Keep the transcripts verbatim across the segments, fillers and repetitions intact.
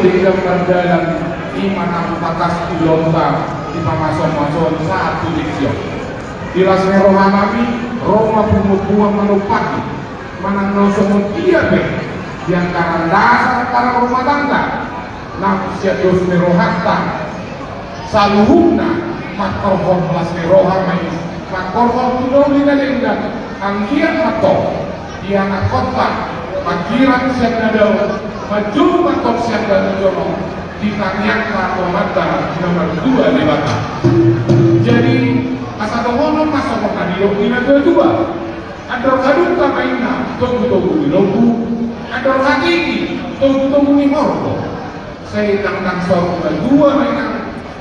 Di gambar dalan i ma na hupatas ulaonta di pamaso-masoon sahat tu tingki on. Di las ni roha nami, ro ma punguan-punguan manumpahi manang na songon dia pe di angka na dasar angka rumah tangga, nang sian dos ni rohanta saluhutna mangkorhon las ni roha ma i, mangkorhon tu na uli na denggan. Anggiat ma tong di anakkonta mangkirang sian na dao, manjou ma tong sian na jonok di tangiangta tu Amanta na martua Debata. Jadi, asa dohonon ma songon na nidok ni na tua-tua: Andor hadungka ma inna togu-togu ni lombu, andor hatiti togu-togu ni horbo. Sai ndang-ndang saur matua ma inna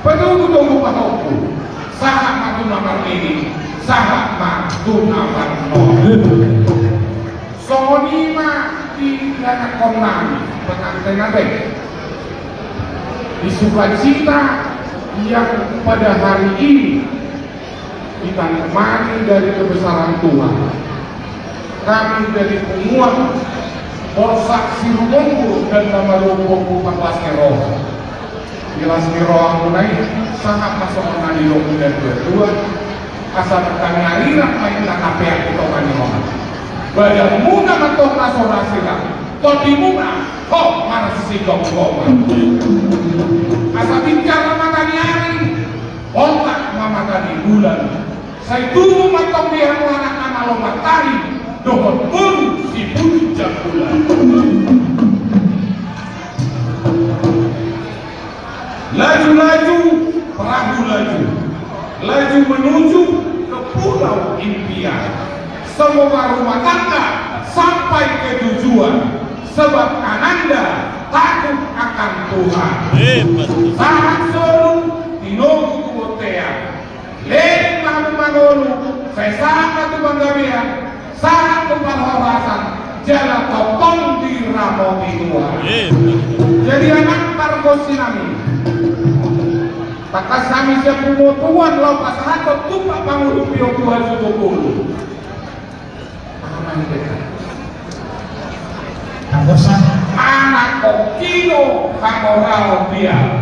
patogu-togu pahompu, sahat ma tu na marnini, sahat ma tu na marnono. Songon i ma di anakkon nami, pengantin na baik. Di sukacita yang pada hari ini kita nikmati dari kebesaran Tuhan, kami dari punguan Borsak Sirumombo dan nama lumpur Kupat Las ni Roha. Di las ni roha muna i, sahat ma songon na nidok ni na tua-tua, asa martangiang ma inna na peak di tonga ni roha. Badanmuna ma tong na so ra sirang, tondimuna ho marsigomgoman. Asa binsar ma mata ni ari, ontak ma mata ni bulan. Sai tubu ma tong di hamu anakna na lomak tari dohot boru si Pucuk Jambulan. Laju-laju perahu laju, laju menuju ke pulau impian. Semoga rumah tangga sampai ke tujuan, sebab ananda takut akan Tuhan. Eh, betul. Sahat solu tinogu tu bontean. Leleng ma hamu mangolu, sai sahat ma tu panggabean, sahat tu parhorasan, jala tongtong diramoti Tuhan. Jadi, anak pargonsi nami, tangkas hami sian punguan-punguan laho pasahathon tumpak pangurung pitu pulu hasutu pulu. Anak kongki do hamoraon dia.